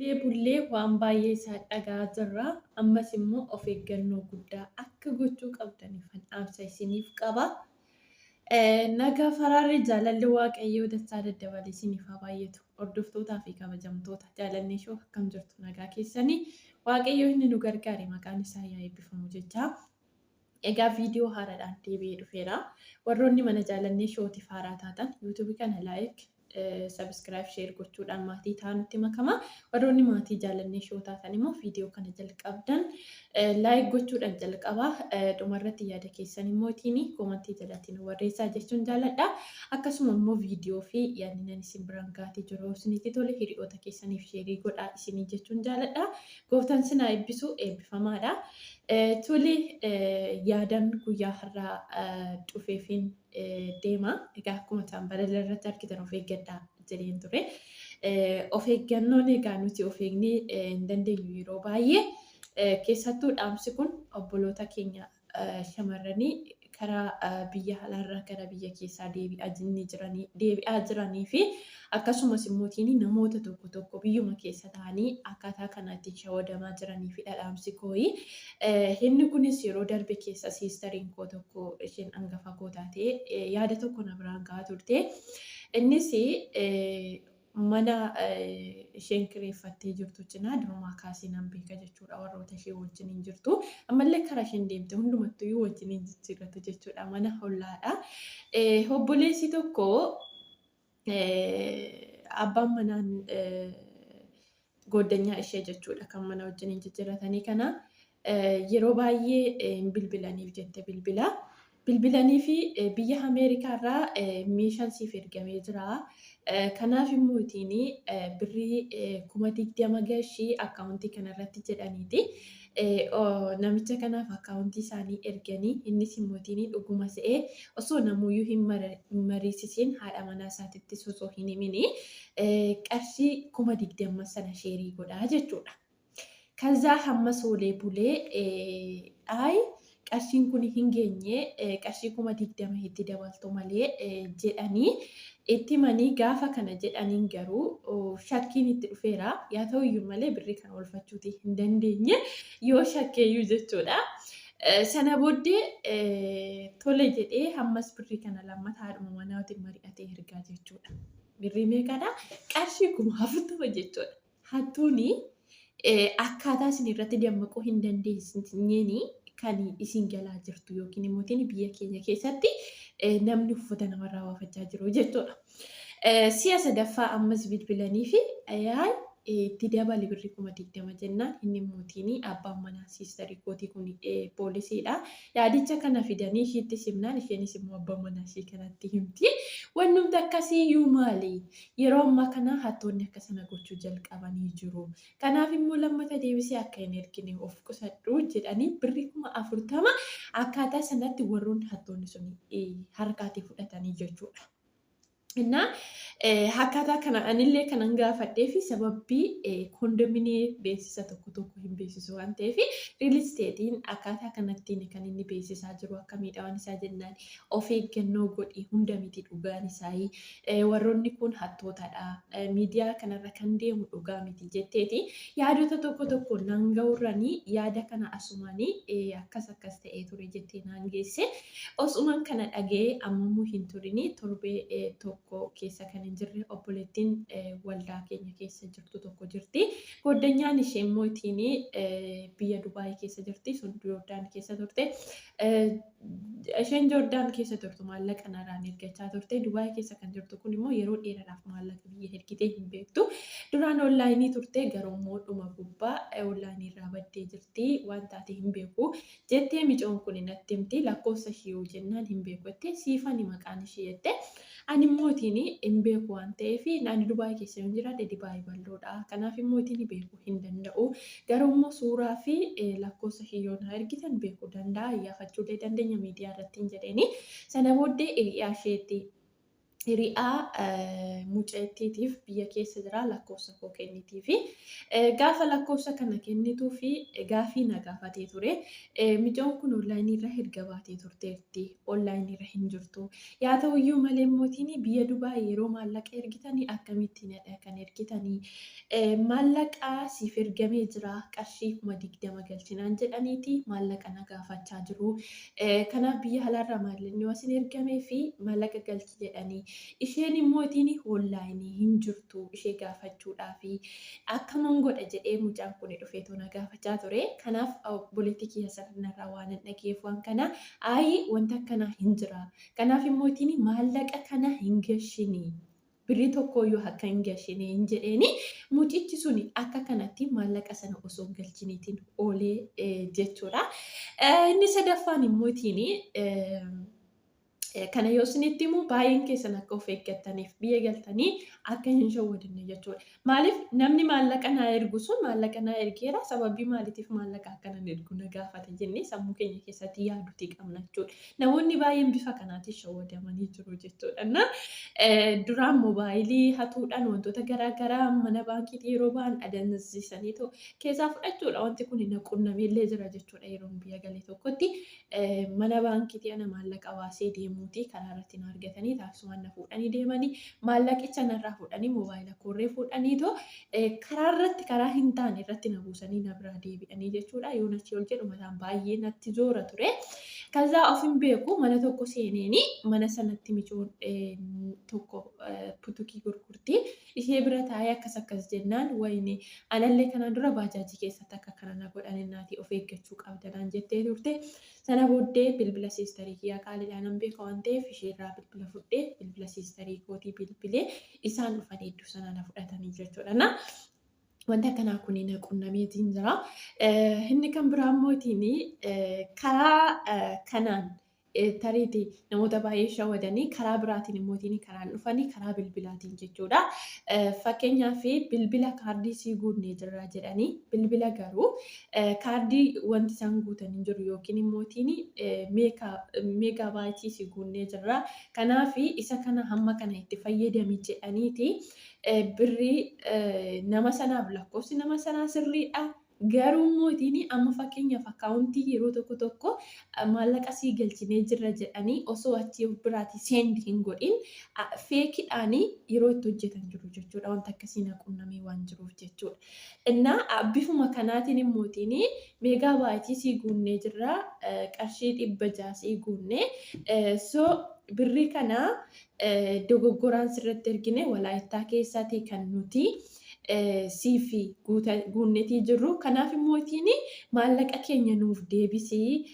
Bullee bullee waan baay'ee isaa dhaga'aa jirra. Ammas immoo of eeggannoo guddaa akka gochuu qabdaniifan dhaamsa isiniif qaba. Nagaa faraarri jaalalli Waaqayyoo dachaa daddabalee isiniif haa baay'atu. Hordoftootaa fi kabajamtoota jaalannee shoo akkam jirtu nagaa keessanii Waaqayyoo inni nu gargaare maqaan isaa yaa eebbifamu jechaa. Egaa viidiyoo haaraadhaan deebi'ee dhufeera. Warroonni mana jaalannee shootiif haaraa taatan yuutuubii kana like, subscribe, share gochuudhaan maatii ta'anutti makama. Warroonni maatii jaalannee shoo taatan immoo viidiyoo kana jalqabdan like gochuudhaan jalqabaa dhumarratti yaada keessan immoo ittiin koomantii jalatti nu barreessaa jechuun jaalladha. Akkasuma immoo viidiyoo fi yaadni nan isin biraan gaatii jiru isinitti tole hiriyoota keessaniif sheerii godhaa isinii jechuun jaalladha. Gooftaan sinaa eebbisu eebbifamaadha. Tole yaadan guyyaa har'aa dhufeefin deema. Egaa akkuma isaan balala irratti argitan of eeggadhaa jedheen ture. Of eeggannoon egaa nuti of eegnee hin dandeenyu yeroo baay'ee. Keessattuu dhaamsi kun obboloota keenya shamarranii karaa biyya alaarraa gara biyya keessaa deebi'aa jiranii fi akkasumas immoo namoota tokko tokko biyyuma keessa ta'anii akkaataa kanaatiin shawadamaa jiranii fi dhaamsi kooyi. Inni kunis yeroo darbe keessa siistariin koo tokko isheen hangafa koo taate yaada tokko na biraan gahaa turte. Innis mana isheen kireeffattee jirtu cinaa durumaa kaasee nan beeka jechuudha warroota ishee wajjiniin jirtu. Ammallee karaa isheen deemte hundumattuyyuu wajjiniin jijjiirratu jechuudha mana hollaadha. Obboleessi tokko abbaan manaan gooddanyaa ishee jechuudha kan mana wajjiniin jijjiirratanii kana yeroo baay'ee hin bilbilaniif jette bilbila. Bilbilanii fi biyya Ameerikaa irraa meeshaan siif ergamee jira. Kanaaf immoo ittiin birrii 20,000 gashii akkaawuntii kanarratti jedhaniiti. Namicha kanaaf akkaawuntii isaanii erganii innis immoo ittiin dhuguma se'ee osoo namuyyuu hin mariisisiin haadha manaa isaatittis osoo hin himini qarshii 20,000 sana sheerii godhaa jechuudha. Kazaa hamma soolee bulee ayi qarshiin kun hin geenye qarshii 20,000 itti dabaltu malee jedhanii itti himanii gaafa kana jedhaniin garuu shakkiin itti dhufeera. Yaa ta'u iyyuu malee birrii kana oolfachuuti hin dandeenye yoo shakkeeyyuu jechuudha. Sana booddee tole jedhee hammas birrii kana lammata haadhuma manaatiin mari'atee ergaa jechuudha. Birrii meeqadha? Qarshii 40,000 jechuudha. Hattuuni akkaataa isin irratti dammaquu hin dandeenyeen kan isin galaa jirtu yookiin immoo biyya keenya keessatti namni uffata namarraa baafachaa jiru jechuudha. Si'a sadaffaa ammas bilbilanii fi itti dabali birrii 20,000 jennaan inni immoo abbaan manaa siistarii kootii kun poolisiidha. Yaadicha kana fidanii ishiitti simnaan isheenis immoo abbaa manaa ishii kanatti himti. Wannumti akkasiiyyuu maali? Yeroo ammaa kana hattoonni akka sana gochuu jalqabanii jiru. Kanaaf immoo lammata deebisee akka hin ergine of qusadhu jedhanii birrii 40,000 akkaataa sanatti warroonni hattoonni sun harkaatii fudhatanii jechuudha. Innaa akkaataa kana anillee kanan gaafadhee fi sababbii kondominii beeksisa tokko tokko hin beeksisu waan ta'eef riil isteetiin akkaataa kanattiin kan inni beeksisaa jiru akka miidhawaan isaa jennaan of eeggannoo godhi hunda miti dhugaan isaa warroonni kun hattootadha miidiyaa kanarra kan deemu dhugaa miti jetteeti yaadota tokko tokko naan ga'urranii yaada kana asumaanii akkas akkas ta'ee ture jettee naan geesse. Osuman kana dhaga'ee ammamuu hin turini torbee tokko keessa kan hin jirre obboleettiin waldaa keenya keessa jirtu tokko jirti. Gooddanyaan ishee immoo ittiin biyya Dubaayii keessa jirti. Sun Joordaan keessa turte. Isheen Joordaan keessa turtu maallaqa naraan ergachaa turte. Dubaayii keessa kan jirtu kun immoo yeroo dheeraadhaaf maallaqa biyya ergitee hin beektu. Duraan onlaayinii turte garuu immoo dhuma gubbaa onlaayinii irraa baddee jirti. Waan taate hin beeku. Jettee micoon kun natti himti. Lakkoofsa ishii yoo jennaan hin beeku jettee siifani maqaan ishii jette. Ani immoo ittiin hin beeku waan ta'eef ani Dubaayii keessa yoon jiraadhe Dubaayii bal'oodha. Kanaaf immoo ittiin beekuu hin danda'u. Garuu immoo suuraa fi lakkoofsa ishii yoo na ergitan beekuu danda'a. Iyyaafachuullee dandeenya miidiyaa irratti hin jedheeni. Sana booddee hiriyaa isheetti Hiriyaa mucattiitiif biyya keessa jira, lakkoofsa koo kennitiifi. Gaafa lakkoofsa kana kennituu fi gaafii na gaafatee ture. Mucaan kun onlaayinii irra erga baatee turteerti. Onlaayinii irra hin jirtu. Yaa ta'uyyuu malee mootiin biyya Dubaay yeroo maallaqa ergitanii akkamittiin kan ergitanii, maallaqa siif ergamee jira, qarshii 20,000 galchinaan jedhaniiti maallaqa na gaafachaa jiru. Kanaaf biyya alaarraa maallaqni waan ergamee fi maallaqa galchi jedhanii. Isheen immootiin onlaayinii hin jirtu, ishee gaafachuudhaafi akkaman godha jedhee mucaan kun dhufeetoo na gaafachaa ture. Kanaaf obboleettii kiyya sanarraa waan hin dhageef waan kana ayi wanta akkanaa hin jira. Kanaaf immootiin maallaqa kana hin gashinii. Birrii tokkoyyuu akka hin gashine hin jedheeni. Mucichi suni akka kanatti maallaqa sana osoo hin galchiniitiin oolee jechuudha. Inni sadaffaan immootiin, kana yoo isinitti himu baay'een keessan akka of eeggattaniif, biyya galtanii akka hin shawwadanne jechuudha. Maaliif namni maallaqa naa ergu sun maallaqa naa ergeera, sababii maaliitiif maallaqa akka nan ergu na gaafata jennee sammuu keenya keessatti yaaduutii qabna jechuudha. Namoonni baay'een bifa kanaatiin shawwadamanii jiru jechuudha. Na duraan moobaayilii hatuudhaan, wantoota garaagaraa mana baankiitii yeroo ba'an adansiisanii keessaa fudhachuudha. Wanti kun na qunnameellee jira jechuudha yeroo biyya galee tokkotti. Mana baankiitii ana maallaqa baasee deemuuti karaa irratti na argatanii taaksuma na fuudhanii deemanii, maallaqicha narraa fuudhanii, moobaayila koorree fuudhaniitoo karaa irratti, karaa hin taane irratti na buusanii na biraa deebi'anii jechuudha. Yoon achii ol jedhu mataan baay'ee natti zoora ture. Kazaa of hin beeku, mana tokko seeneeni mana sanatti micoon tokko putukii gurgurti. Ishee bira taa'ee akkas akkas jennaan, wayini anallee kanaan dura baajaajii keessatti akka kana na godhan naati of eeggachuu qabda naan jettee turte. Sana booddee bilbila siistarii kiyyaa qaaliidhaan nan beeka waan ta'eef isheerraa bilbila fudhee bilbila siistarii kootii bilbilee isaan dhufanii iddoo sana na fudhatanii jechuudha. Na wanta akkanaa kun na qunnameetiin jira. Inni kan biraa immootiin karaa kanaan tariitii namoota baay'ee shawadanii, karaa biraatiin immootiin karaan dhufanii karaa bilbilaatiin jechuudha. Fakkeenyaaf bilbila kaardii sii guunnee jirra jedhanii, bilbila garuu kaardii wanti isaan guutan hin jiru, yookiin immootiin meegaabaayitii sii guunnee jirra. Kanaaf isa kana hamma kana itti fayyadami jedhaniiti birrii nama sanaaf, lakkoofsi nama sanaa sirriidha. Garuu mootiin amma fakkeenyaaf akkaawuntii yeroo tokko tokko maallaqa sii galchinee jirra jedhanii osoo achii of biraati send hin godhin feekidhaanii yeroo itti hojjetan jiru jechuudha. Wanta akkasii na qunnamee waan jiruuf jechuudha. Innaa bifuma kanaatiin immootiin meegaa baayitii sii guunnee jirra, qarshii 600 sii guunnee, so birrii kana dogoggoraan sirratti ergine, Walaayittaa keessaatii kan nuti siif guunnetii jirru. Kanaaf immootiin maallaqa keenya nuuf deebisii,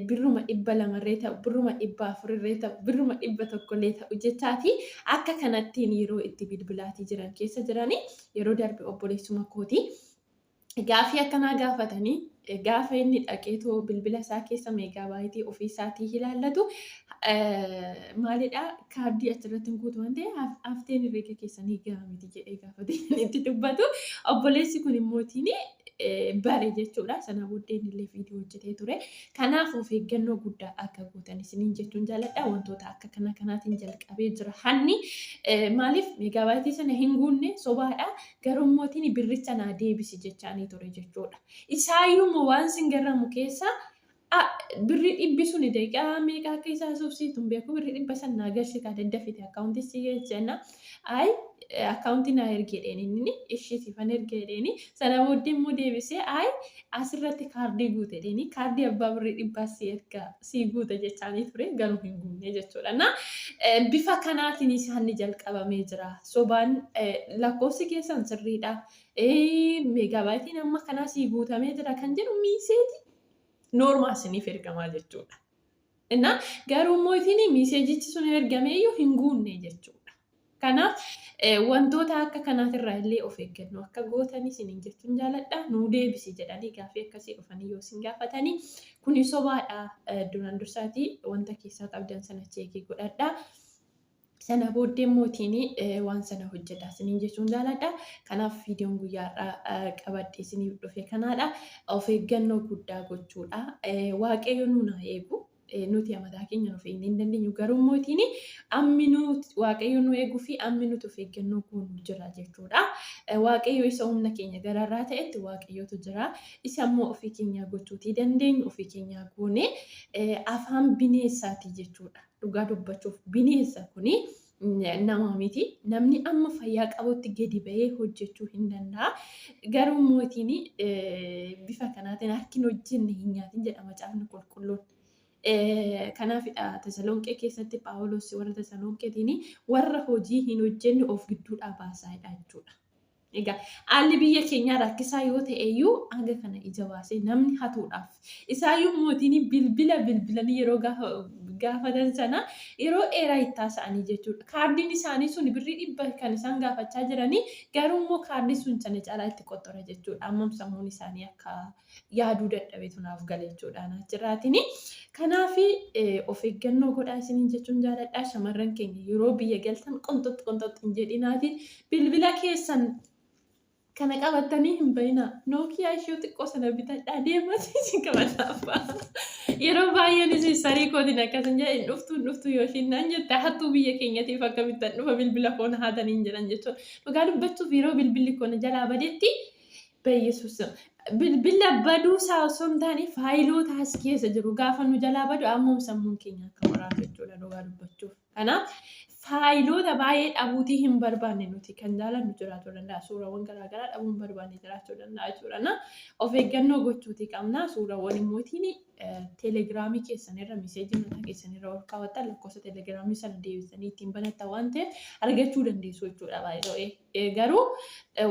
birruma 200rree ta'u, birruma 400rree ta'u, birruma 100llee ta'u jechaati akka kanattiin yeroo itti bilbilaatii jiran keessa jiranii yeroo darbe obboleessuma kooti. Gaafii akkanaa gaafatanii gaafa inni dhaqeetoo bilbila isaa keessa meegaabaayitii ofii isaatii ilaallatu, maalidha, kaardii achirratti hin guutu waan ta'eef hafteen herreega keessanii gahaa miti jedhee gaafate itti dubbatu. Obboleessi kun immootiin bare jechuudha. Sana booddee illee viidiyoo hojjetee ture. Kanaaf of eeggannoo guddaa akka gootan isiniin jechuun jaalladha. Wantoota akka kana kanaatiin jalqabee jira. Hanni maaliif meegaabaayitii sana hin guunne, sobaadha. Garuu mootiin birricha naa deebisi jechaanii ture jechuudha. Isaayyuu waan sin garramu keessa birrii 100 suni daqiiqaa meeqa akka isaa subsiitu hin beeku, birrii 100 san naa galchi kaa daddafite akkaawuntii si jenna. Ayi, akkaawuntii naa ergi jedheen, inni ishii siifan erga jedheeni. Sana booddee immoo deebisee ayi, asirratti kaardii guute jedheeni, kaardii abbaa birrii 100 si erga si guute jechaanii ture, garuu hin guunne jechuudha. Na bifa kanaatiin isaan jalqabamee jira. Sobaan lakkoofsi keessan sirriidha. Meegaabaayitiin amma kanaa sii guutamee jira kan jedhu miiseejii noormaa isiniif ergamaa jechuudha. Innaa garuu immoo isin miiseejichi sun ergameeyyuu hin guunne jechuudha. Kanaaf wantoota akka kanaatirraa illee of eeggannoo akka gootan isiniin jechuun jaaladha. Nuu deebisi jedhanii gaafii akkasii dhufanii yoo isin gaafatanii kuni sobaadha. Duraan dursaatii wanta keessaa qabdan sana cheekii godhadha. Sana booddee mootiin waan sana hojjedha isiniin jechuun jaaladha. Kanaaf viidiyoon guyyaa har'aa qabadhee isiniif dhufe kanaadha. Of eeggannoo guddaa gochuudha. Waaqayyo nuun haa eegu. Nuti mataa keenya nuuf eegnee hin dandeenyu. Garuu mootiin ammi nuti Waaqayyo nu eeguu fi ammi nuti of eeggannoo goonu jira jechuudha. Waaqayyo isa humna keenya gararraa ta'etti Waaqayyotu jira. Isa immoo ofii keenyaa gochuutii dandeenyu ofii keenyaa goone afaan bineessaati jechuudha. Dhugaa dubbachuuf bineensa kuni nama miti. Namni amma fayyaa qabutti gadi ba'ee hojjechuu hin danda'a. Garuu mootiin bifa kanaatiin harki hin hojjenne hin nyaatin jedha macaafni qulqulluun. Kanaafidha Tasalonqee keessatti Phaawulos warra Tasalonqeetiin warra hojii hin hojjenne of gidduudhaa baasaadha jechuudha. Egaa haalli biyya keenyaa rakkisaa yoo ta'e iyyuu hanga kana ija baasee namni hatuudhaaf. Isaayyuu mootiin bilbila bilbilanii yeroo gaafatan sana yeroo dheeraa itti haasa'anii jechuudha. Kaardiin isaanii sun birrii 100 kan isaan gaafachaa jiranii garuu immoo kaardiin sun sana caalaa itti qoxxora jechuudha. Ammam sammuun isaanii akka yaaduu dadhabetu naaf gale jechuudha achirraatiin. Kanaaf of eeggannoo godhaa isiniin jechuun jaaladha. Shamarran keenya yeroo biyya galtan qonxoxxi qonxoxxi hin jedhinaatiin bilbila keessan kana qabattanii hin bayinaa. Nookiyaa ishee xiqqoo sana bitadhaa deemati isin qabadhaa. Yeroo baay'een isin sarii kootiin akkasin jedhe hin dhuftu hin dhuftu yoo ishiin naan jette hattuu biyya keenyatiif akkamittan dhufa bilbila koon haataniin jedhan jechuudha. Dhugaa dubbachuuf yeroo bilbilli koon jalaa badetti Beyesus bilbila baduu isaa osoo hin taane faayiloota as keessa jiru gaafa nu jalaa badu ammum sammuun keenya akka waraanu jechuudha dhugaa dubbachuuf. Kanaaf faayiloota baay'ee dhabuutii hin barbaanne nuti kan jaalannu jiraachuu danda'a. Suurawwan garaagaraa dhabuu hin barbaanne jiraachuu danda'a jechuudha. Of eeggannoo gochuutii qabna. Suurawwan immootiin teelegiraamii keessan irra miseejii mataa keessan irra ol kaawwattan lakkoofsa teelegiraamii sana deebisanii ittiin banattan waan ta'eef argachuu dandeessu jechuudha baay'ee. Garuu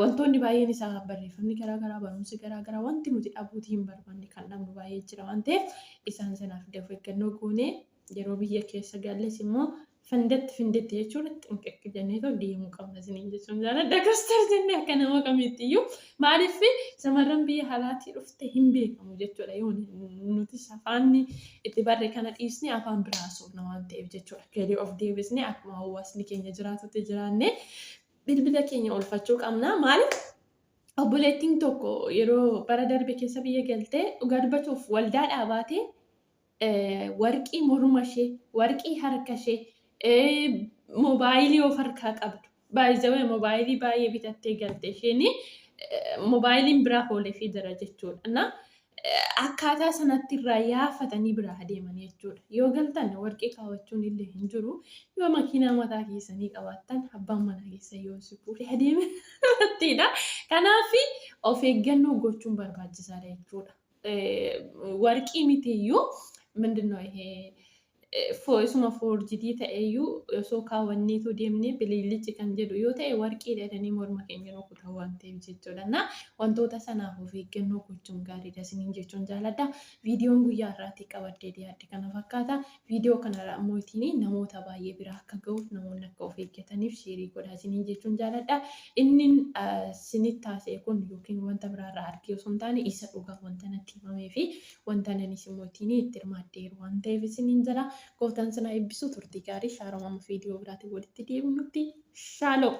wantoonni baay'een isaa barreeffamni garaagaraa barumsi garaagaraa wanti nuti dhabuutii hin barbaanne kan dhabnu baay'ee jira waan ta'eef isaan sanaaf of eeggannoo goonee yeroo biyya keessa galles immoo findetti findetti jechuun xinqiqqi jenneetoo deemuu qabna isiniin jechuun jaaladha. Kostar jennee akka nama kamiitti iyyuu maaliif shamarran biyya alaatii dhufte hin beekamu jechuudha. Yoo nutis afaanni itti barre kana dhiisnee afaan biraa haasofna waan ta'eef jechuudha. Gadi of deebisnee akkuma hawaasni keenya jiraatutti jiraannee bilbila keenya oolfachuu qabna. Maaliif obboleettiin tokko yeroo bara darbe keessa biyya galtee dhugaa dubbachuuf waldaa dhaabaatee warqii morma ishee, warqii harka ishee, moobaayilii of harkaa qabdu. Baay'ee moobaayilii baay'ee bitattee galte isheen moobaayiliin biraa ooleefii jira jechuudha. Akkaataa sanatti irraa yaafatanii biraa adeeman jechuudha. Yoo galtan warqii kaawwachuun illee hin jiru. Yoo makiinaa mataa keessanii qabaattan abbaan manaa keessa yoo si fuudhee adeeme ittiidha. Kanaaf of eeggannoo gochuun barbaachisaadha jechuudha. Warqii mitiyyuu ምንድነው ይሄ isuma foorjidii ta'eyyuu osoo kaawwanneetoo deemnee biliilichi kan jedhu yoo ta'e warqii jedhanii morma keenya rukutan waan ta'eef jechuudha. Na wantoota sanaaf of eeggannoo gochuun gaariidha isiniin jechuun jaaladha. Viidiyoon guyyaa har'aatti qabadhee dhiyaadhe kana fakkaata. Viidiyoo kana mootiin namoota baay'ee bira akka ga'uuf namoonni akka of eeggataniif sheerii godhaa isiniin jechuun jaaladha. Inni isinitti haasa'e kun yookiin wanta biraarraa argee osoo hin taane isa dhugaa wanta natti himamee fi wanta nanis mootiin itti hirmaadheeru waan ta'eef isiniin jala. Gooftaan sinaa eebbisu turtii gaarii shaaromama viidiyoo biraatiin walitti deebinutti shaaloo.